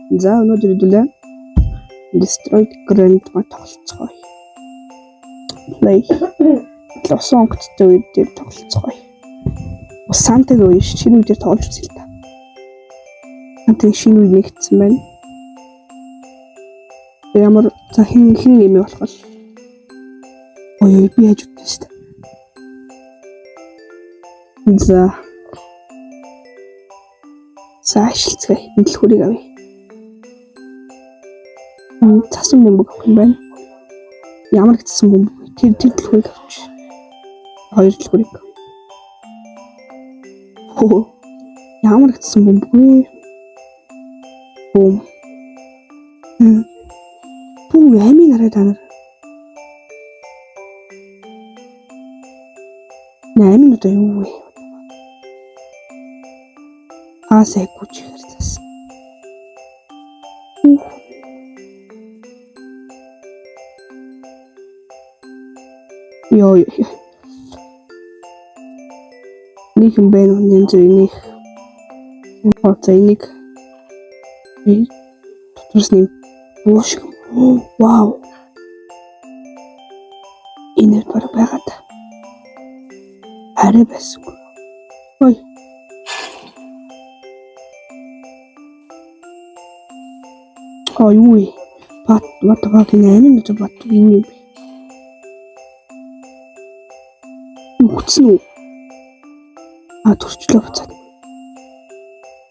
За, өнөөдөр хэдүүлээ Destroyed Grandma тоглолцгоё. Play. Усан онгоцтой үе дээр тоглолцгоё. Бас Сантагийн үе шинэ үе дээр тоглож үзье л та. Сантагийн шинэ үе нэгдсэн байна. Ямар за хин хин юм болох вэ? Ой, би яаж үтсэн шүү дээ. За. За, ажилцгаая. Энэ дэлгүүрийг авъя. Цасан бөмбөг авах юм байна. Ямар их цасан бөмбөг вэ? Тэр дэлгүүрийг авч. Хоёр дэлгүүрийг. Хөө. Ямар их цасан бөмбөг вэ? Бум. Бүү, амийн хараа та нар. Амийн одоо юу вэ? Хаасаа гүч хэрцээс. Йоо. Нэг юм байна уу? Нэн зүй нэг. За, энийг дотроос нэг буу шиг. Вау. Энэ баг байгаад. Арай байсангүй. Ой. А, юу вэ? Бат, what the fuck, энэ амин гэж бат юу юм бэ? Юу хүчсэн үү? А, төрчлөө буцаад.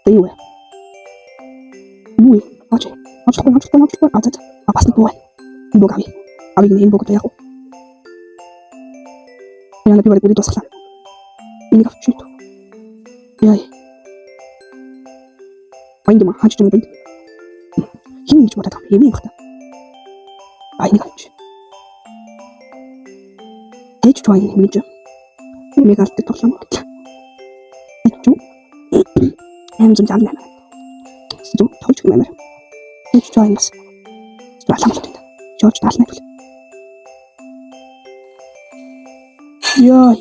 Юу вэ? Юу вэ? Аач. Авчихгүй, авчихгүй, авчихгүй. А, за за. А, бас нэг буу байна. Энэ бууг авъя. Авъя гэнэ, энэ бууг одоо яах вэ? Яна, би барыг үрийг дуусгалаа. Энийг авчих. Яа. Банд юм хаач юм банд. Хин гэж бодоод байгаа юм юм бах та. А, энийг авчих. Ээж ч юм гэж. Энийг алддаг тоглоом гэтлээ. Ээж ч 868. Зүг тоглож юм амар. Ээж ч юм бас. Алаан болтой. Жорж даална гэвэл. Яа,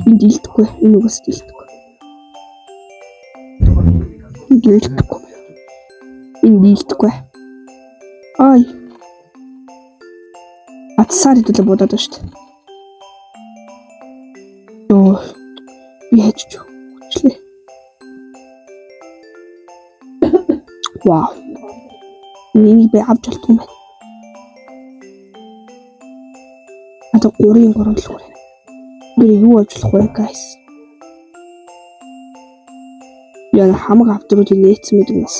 энэ дийлдэхгүй. Энэ угаас дийлдэхгүй. Энэ дийлдэхгүй. Энэ дийлдэхгүй. Ай. Атсаар хэдүүлээ будаад байна шүү дээ. Йоо. Би хайж хүчлээ. Вау. Энийг би авч болтгүй юм байна. Одоо 3-ын 3 дэлгүүр. Би юу авч болох вэ, guys? Яа, хамаг авдруудыг нээсэн мэт юм бас.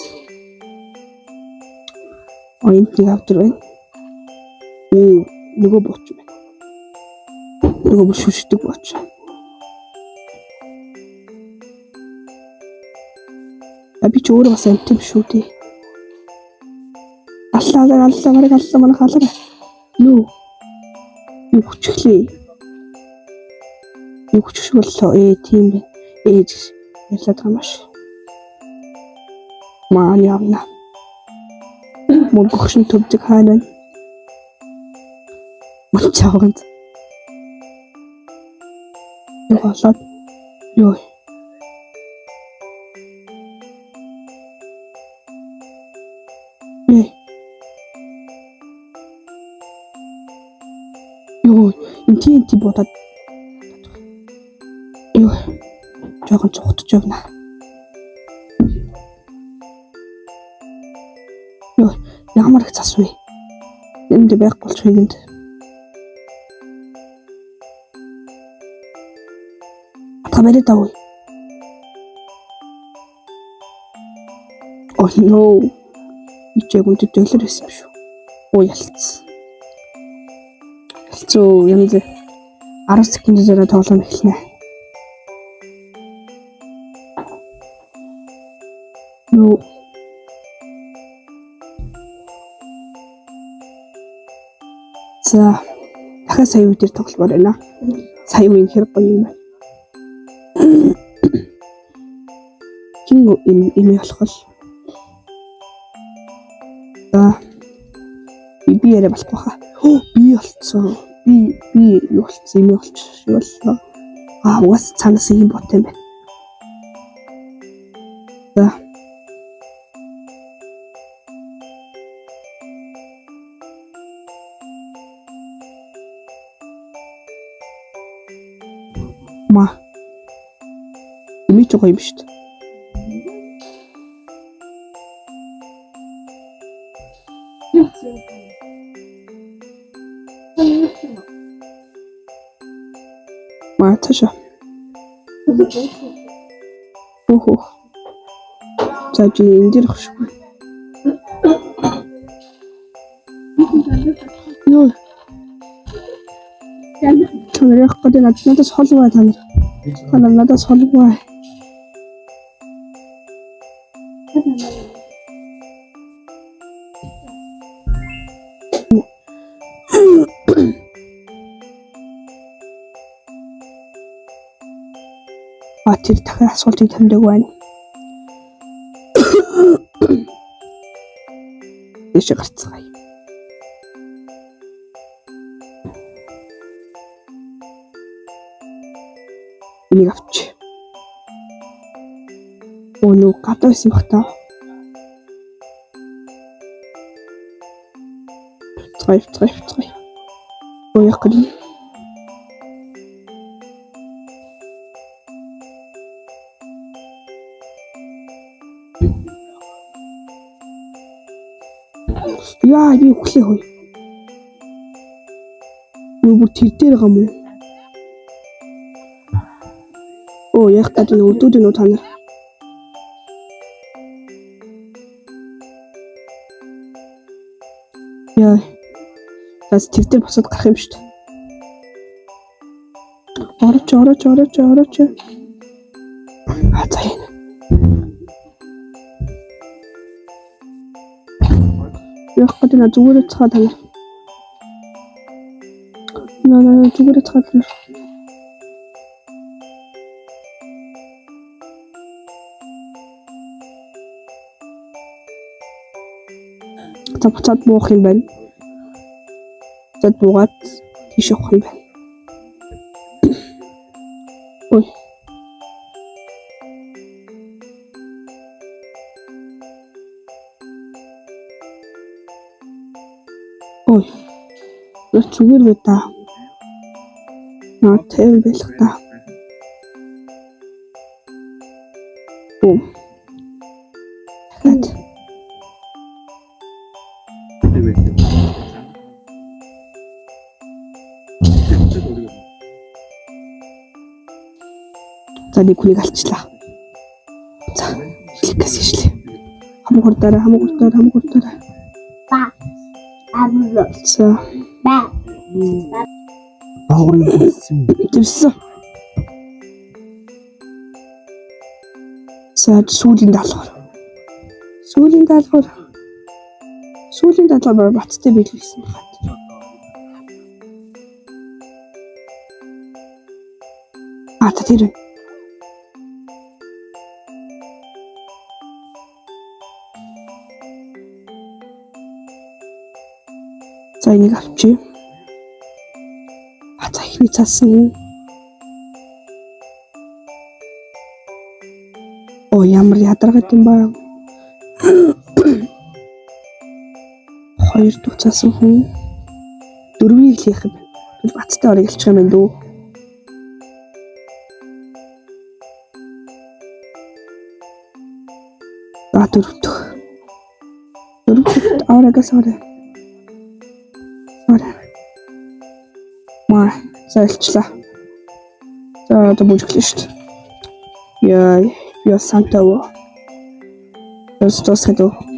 А, энд нэг авдар байна. Оо, нөгөө бууч байна. Нөгөө бүр шүшдэг бууч. А, би ч өөрөө бас амт юм шүү дээ. Аллаа, аллаа, бараг аллаа, манай халаарай. Юу? Юу хүчглээ? Юу хүчих шиг боллоо? Ээ, тийм бэ. Ээж ярьлаад байгаа юм маш. Маань явна. Мөнгө хөшин төвдөг хаана байна? Мөн чавганд. Юу болоод? Юу? Ээ. Юу, энэ TNT бодоод. Юу? Жохон цухтаж явна. Юу, ямар их цас вэ? Энд байхгүй болчих энд. Та бариад авъя. Oh no. Би ч яг үнэтэй доллар байсан юм шүү. Оо, ялцсан. Ялцуу янз 10 секунд зэрэг тоглоом эхэлнэ. Юу? За, дахиад сая үе дээр тогломоор байна. Сая үе хэр гоё юм бэ? Хин юм юм болох вэ? За, би яриа болохгүй хаа. Хөө, би болцсон. Би юу болцсон юм болчих боллоо. А, угаас цаанаас ийм бот юм байна. За. Ма. Имиж байгаа юм шүү дээ. Ма цаашаа. Өөхөө. За чи энэ дээр ах шиг байна. Йоо. Та нар явах гэдэг надаас хол бай та нар. Та нар надаас хол бай. А тэр дахин асуултыг таньдаг байна. Дэше гарцгаая. Энийг авч. Оо нөө гадаа байсан бах та. Цай цай цай. Оо яг гэнэ. Яа би үхлээ хөөе. Юу бүр тэр дээр байгаа юм уу? Оо яг гэдэг нь өдөөд нь үү та нар? Яа. За тэр дээр босоод гарах юм шүү дээ. Орооч орооч орооч орооч. А за энэ. Яг гэдэг нь зүгээр цаа та нар. Наа наа зүгээр цаа та нар. За буцаад буух юм байна. Буцаад буугаад тийш явах юм байна. Ой. Ой. Зүгээр бай та. Наа тэр байх та. Оо. Дахиад. За нэг хүнийг алчлаа. За эхлэхээс ишлээ. Хамаг хурдаарай, хамаг хурдаарай, хамаг хурдаарай. Ба. Аб. За Ба. Доогрын хэлсэн. Тэгсэн. За сүүлийн даалгавар. Сүүлийн даалгавар. Сүүлийн даалгавар бацтай биелүүлсэн байна. А та тэр. За энийг авчи. А за ихний цаасан хүн. Оо ямар ядаргаад юм ба. Хоёр дахь цаасан хүн. Дөрвийг л хийх юм байна. Тэгвэл бацтай орыг илчих юм байна дөө. За дөрөв дэх. Дөрөв дэх аврагаас авраг. Авраг. Маа за илчлээ. За одоо бүжиглээ шүү дээ. Яа, би бас Санта уу. Бас дуусах үү?